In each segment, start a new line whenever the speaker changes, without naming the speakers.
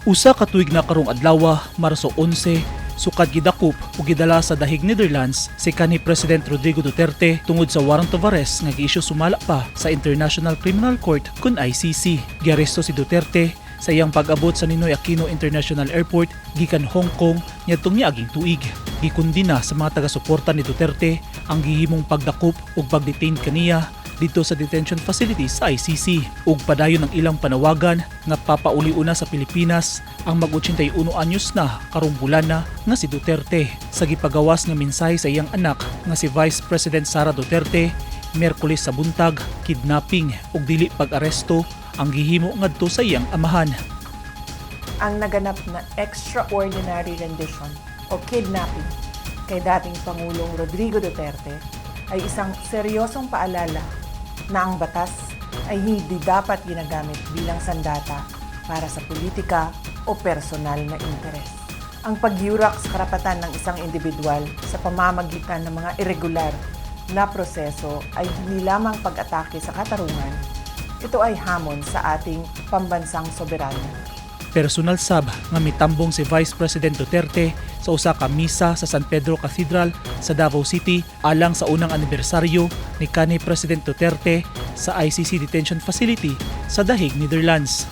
Usa ka tuig na karong adlaw, Marso 11, sukad gidakop ug gidala sa The Hague, Netherlands si kanhi President Rodrigo Duterte tungod sa warrant of arrest nga gi-issue sumala pa sa International Criminal Court kun ICC. Giaresto si Duterte sa iyang pag-abot sa Ninoy Aquino International Airport gikan Hong Kong niadtong niaging tuig. Gikundina sa mga taga-suporta ni Duterte ang gihimong pagdakop ug pagdetain kaniya didto sa detention facility sa ICC ug padayon ang ilang panawagan nga papauli-una sa Pilipinas ang mag-81 anyos na karong bulan na nga si Duterte. Sa gipagawas nga mensahe sa iyang anak nga si Vice President Sara Duterte Miyerkules sa buntag, kidnapping ug dili pag-aresto ang gihimo ngadto sa iyang amahan.
Ang naganap na extraordinary rendition o kidnapping kay dating Pangulong Rodrigo Duterte ay isang seryosong paalala na ang batas ay hindi dapat ginagamit bilang sandata para sa politika o personal na interes. Ang pagyurak sa karapatan ng isang individual sa pamamagitan ng mga irregular na proseso ay hindi lamang pag-atake sa katarungan, ito ay hamon sa ating pambansang soberanya.
Personal sab nga mitambong si Vice President Duterte sa usa ka misa sa San Pedro Cathedral sa Davao City alang sa unang anibersaryo ni kanhi President Duterte sa ICC detention facility sa The Hague, Netherlands.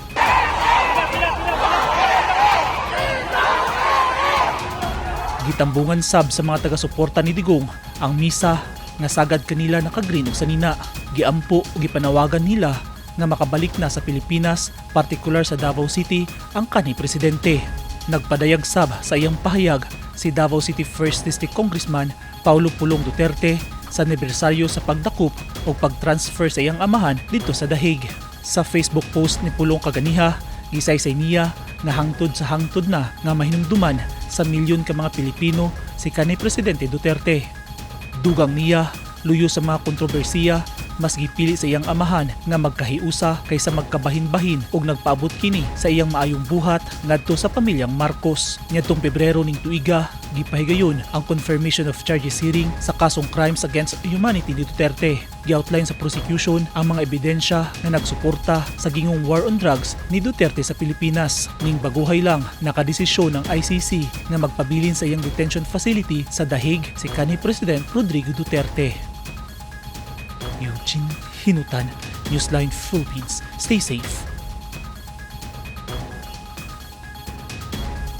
Gitambungan sab sa mga taga-suporta ni Digong ang misa nga sagad kanila naka-green ug sanina. Giampo ug gipanawagan nila nga makabalik na sa Pilipinas, partikular sa Davao City, ang kanhi presidente. Nagpadayag sab sa iyang pahayag si Davao City 1st District Congressman Paulo Pulong Duterte sa anibersaryo sa pagdakop o pag-transfer sa iyang amahan didto sa The Hague. Sa Facebook post ni Pulong kaganiha, gisaysay niya nga hangtod sa hangtod na nga mahinumduman sa milyon ka mga Pilipino si kanhi Presidente Duterte. Dugang niya, luyo sa mga kontrobersiya, mas gipili sa iyang amahan nga magkahiusa kaysa magkabahin-bahin ug nagpaabot kini sa iyang maayong buhat ngadto sa pamilyang Marcos. Niadtong Pebrero ning tuiga, gipahigayon ang confirmation of charges hearing sa kasong crimes against humanity ni Duterte. Gi-outline sa prosecution ang mga ebidensya nga nagsuporta sa gingong war on drugs ni Duterte sa Pilipinas. Ning baguhay lang nakadesisyon ang ICC nga magpabilin sa iyang detention facility sa The Hague si kanhi President Rodrigo Duterte. Eugene Hinutan, Newsline Philippines. Stay safe.